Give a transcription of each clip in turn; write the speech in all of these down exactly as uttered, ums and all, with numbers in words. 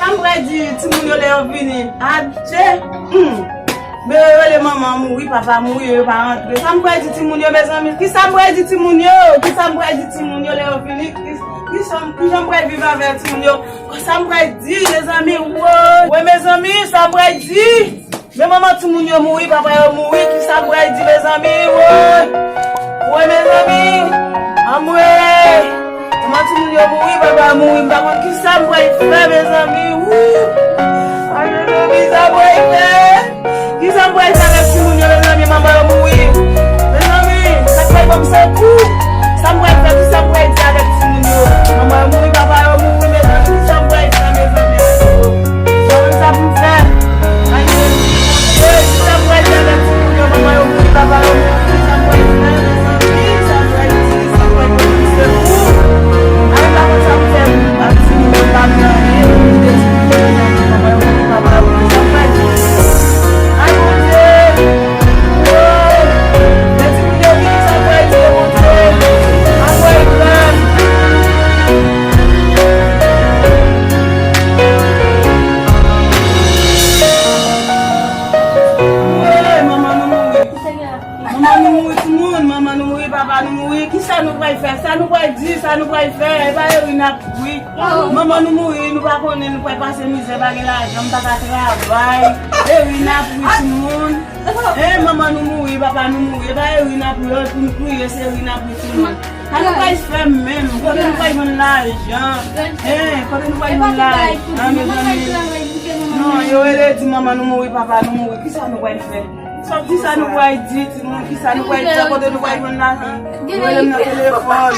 Sa m pral di timoun yo lè yo vini? Adje! Hmm. Men yo rele manman mouri, papa mouri, yo pa rantre. Sa m pral di timoun yo, mezanmi? Kisa m pral di timoun yo? Kisa m pral di timoun yo lè yo vini? Ki, ki jan, ki jan m pral viv avè timoun yo? Sa m pral di, mezanmi? Woy! Woy, mezanmi, sa m pral di? Men manman timoun yo mouri, papa yo mouri, kisa m pral di, mezanmi? Woy! Woy, mezanmi! Anmwey! Manman timoun yo mouri, papa yo mouri, m pa konn kisa m pral fè, mezanmi. Wou! Ay, mezanmi, sa m pral fè? Kisa m pral fè avèk timoun yo, mezanmi? Manman yo mouri. Mezanmi, sa pral ban m sekou. Sa m pral fè? Kisa m pral di avèk timoun yo? Manman yo mouri, papa yo mouri, mezanmi, kisa m pral fè, mezanmi? Mwen menm sa pou m fè. Ay, Jezi, Bondye, kisa m pral di avèk timoun yo? Manman yo mouri, papa yo mouri, kisa m pral fè, mezanmi? Kisa m pral di? Kisa m pral fè pou m sekou? Ay, m pa konn sa pou m fè ak timoun yo, m pa vle anyen, m kite timoun yo, mezanmi, manman yo mouri, papa yo mouri, kisa m pral di? Ay, Bondye! Woy! Lè timoun yo vini, sa m pral di yo, Bondye? Anmwey, grav! Woy, manman nou mouri. Manman nou mouri, timoun. Manman nou mouri, papa nou mouri. Kisa nou pral fè? Sa nou pral di? Sa nou pral fè? E pa eri n ap ri. Manman nou mouri, nou pa konnen, nou pral pase mizè, pa gen lajan, m pa ka travay. Eri n ap ri, timoun. E manman nou mouri, papa nou mouri. E pa eri n ap ri, pou n kriye, se eri n ap ri, timoun. Sa nou pral fè menm? Kote nou pral jwenn lajan? Hein, kote nou pral jwenn lajan, mezanmi? Non, yo rele di manman nou mouri, papa nou mouri. Kisa nou pral fè? Kisa nou pral di, timoun? Kisa nou pral fè? Kote nou pral jwenn lajan? Yo rele m nan telefòn.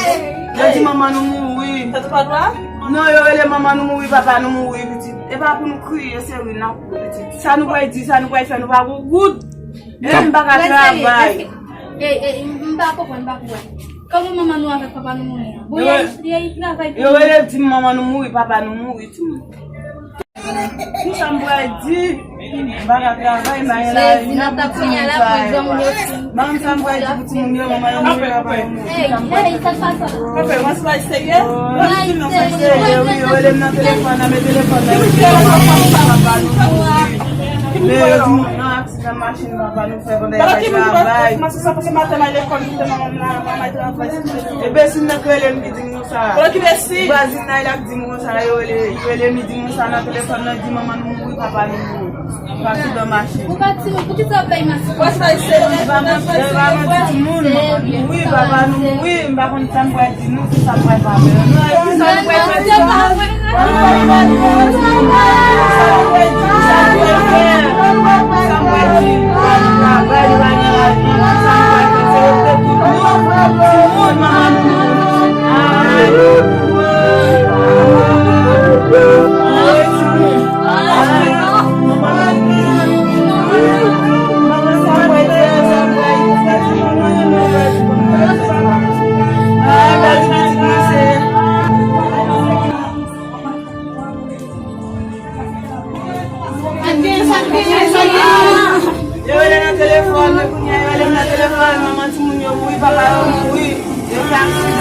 Yo di manman nou mouri. Non, yo rele manman nou mouri, papa nou mouri, pitit. E pa pou nou kriye, se ri n ap ri, pitit. Sa nou pral di, sa nou pral fè, nou pa gon goud. Menm m pa ka travay. E, e, m pa konprann, m pa konprann. Kòman manman nou avèk papa nou mouri? Bon, yo, yo travay pou yo. Yo rele di manman nou mouri, papa nou mouri, timoun. Kisa m pral di? M pa ka travay, m pa gen lajan pou timoun sa yo. Manman, sa m pral di pou timoun yo, manman yo mouri, papa yo mouri. Kisa m pral fè? Papa, mwen se pa serye? Mwen se serye, wi, yo rele m nan telefòn nan, men telefòn nan, yo di manman mouri, papa nou mouri. Men yo di m nan aksidan machin papa nou fè pandan y ap travay. Enbesil nan k rele m ki di m konsa. Vwazin nan la k di m konsa, yo rele, yo rele m, li di m konsa nan telefòn nan, di manman nou mouri, papa nou mouri. Aksidan machin. Ou pa di mwen, poukisa w bay masin? Ou pa di timoun, manman nou mouri, papa nou mouri, m pa konn sa m pral di nou, ki sa m pral fè. Kisa nou pral fè? Yo rele nan telefòn, men kounye a yo rele m nan telefòn, manman timoun yo mouri, papa yo mouri. Yo fè aksidan.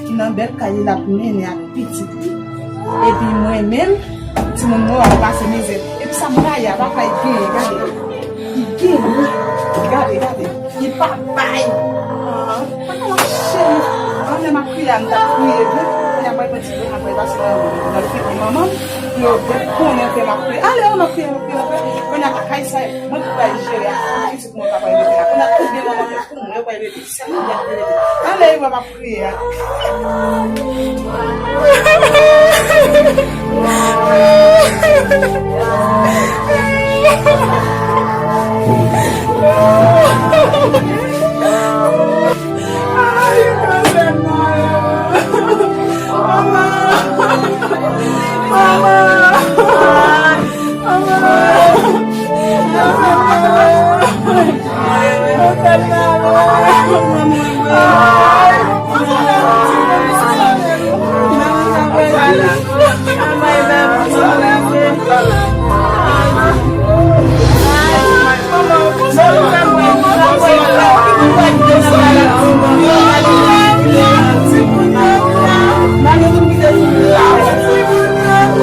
Ki nan bèl kay li l ap mennen ak pitit li. Epi mwen menm, timoun mwen ap pase mizè. Epi sa m rayi a, papa l genyen, gade. Li genyen, gade, gade. Li pa bay. Ah, papa l ap cheri. An lè m ap kriye a, m t ap kriye vre. Kounya mwen pran ti dlo, m ap pase nan, nan figi manman m. Pou yo konnen ke m ap kriye. Ale, m ap kriye, m ap kriye, m ap kriye. Kounya kay sa, mwen ki pral jere a. Pitit mwen ka pral rete la. Kounya tout byen manman m yo pou mwen, yo pral rete. Sèlman y ap rele. Ann lè yo w ap priye a.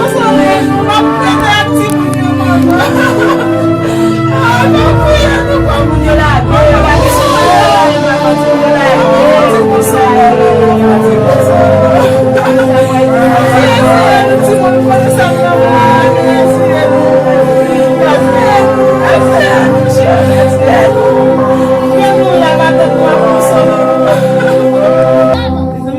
Mezanmi,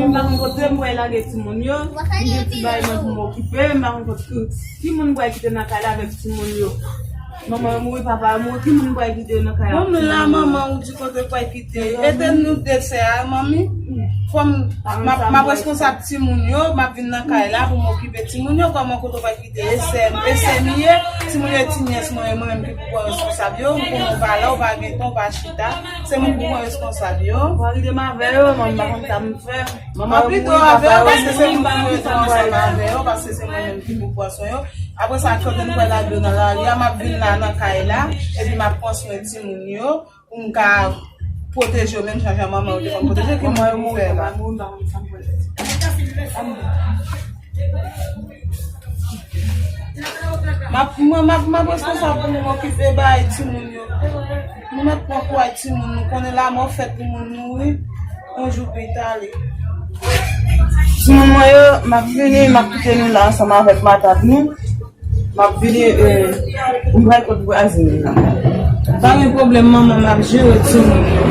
m pa konn kote m pral lage timoun yo. M gen ti bagay mwen pou m okipe, m pa konn kote ki moun m pral kite nan kay la avèk timoun yo. Manman yo mouri, papa yo mouri, ki moun m pral kite yo nan kay la? Bon, m la, manman ou di kote w pral kite. Ede nou de sè a, manmi. Fò m, m ap, m ap reskonsab timoun yo, m ap vin nan kay la pou m okipe timoun yo. Kòman kote w pral kite? E sè, e sè m ye, timoun yo e ti nyès mwen, e mwen menm ki pou pran reskonsab yo. M konnen w pa la, w pa gen tan, w pa chita. Se mwen ki pou pran reskonsab yo. Mwen rete m avè yo, mwen pa konn sa m fè. Mwen plito avè yo, paske se mwen ki rete ansanm avè yo, paske se mwen menm ki pou pran swen yo. Apre sa, kote nou pral lage yo nan lari a, m ap vin la nan kay la, epi m ap pran swen timoun yo, pou m ka pwoteje yo, menm jan jan manman yo te konn pwoteje, ki mwen pou fè la. M ap, mwen, m ap, m ap reskonsab pou m okipe bagay timoun yo. Nou mèt pran kouray timoun, nou konnen lanmò fèt pou moun mouri, yon jou pi tale. Timoun mwen yo, m ap vini, m ap kite nou la ansanm avèk matant nou. M ap vini, e, m pral kot vwazen yo la. Pa gen pwoblèm, manman, m ap jere timoun yo.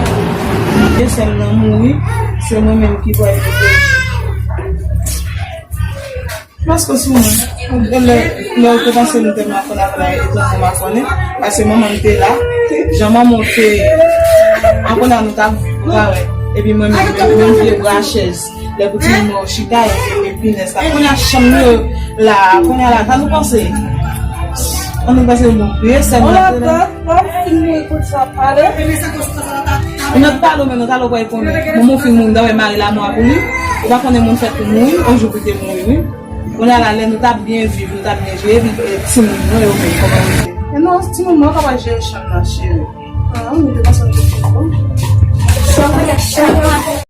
E sè m nan mouri, se mwen menm ki pral kite. Paske sou mwen, lè, lè yo te panse nou te makonnen avè la, yo te makonnen, paske manman m te la, jan manman w te, an konnen nou t ap parèt, epi mwen menm, menm vye bra chèz, lè pou timoun mwen yo chita, epi pinèz la, kounye a chanm yo la, kounye a la, sa nou panse? An nou panse nou vye sè m nan te la. Ou mèt pale w, men nou talè w pral konnen. Manman w fin mouri, dayè mari l a mò pou li. Ou pa konnen moun fèt pou mouri, yon jou pou te mouri, wi. Kounye a la, lè nou t ap byen viv, nou t ap byen jere, epi, e, timoun mwen yo menm, kòman yo ye? E non, timoun mwen yo kapab jere chanm nan, cheri. Ah, mwen te panse nou te fini.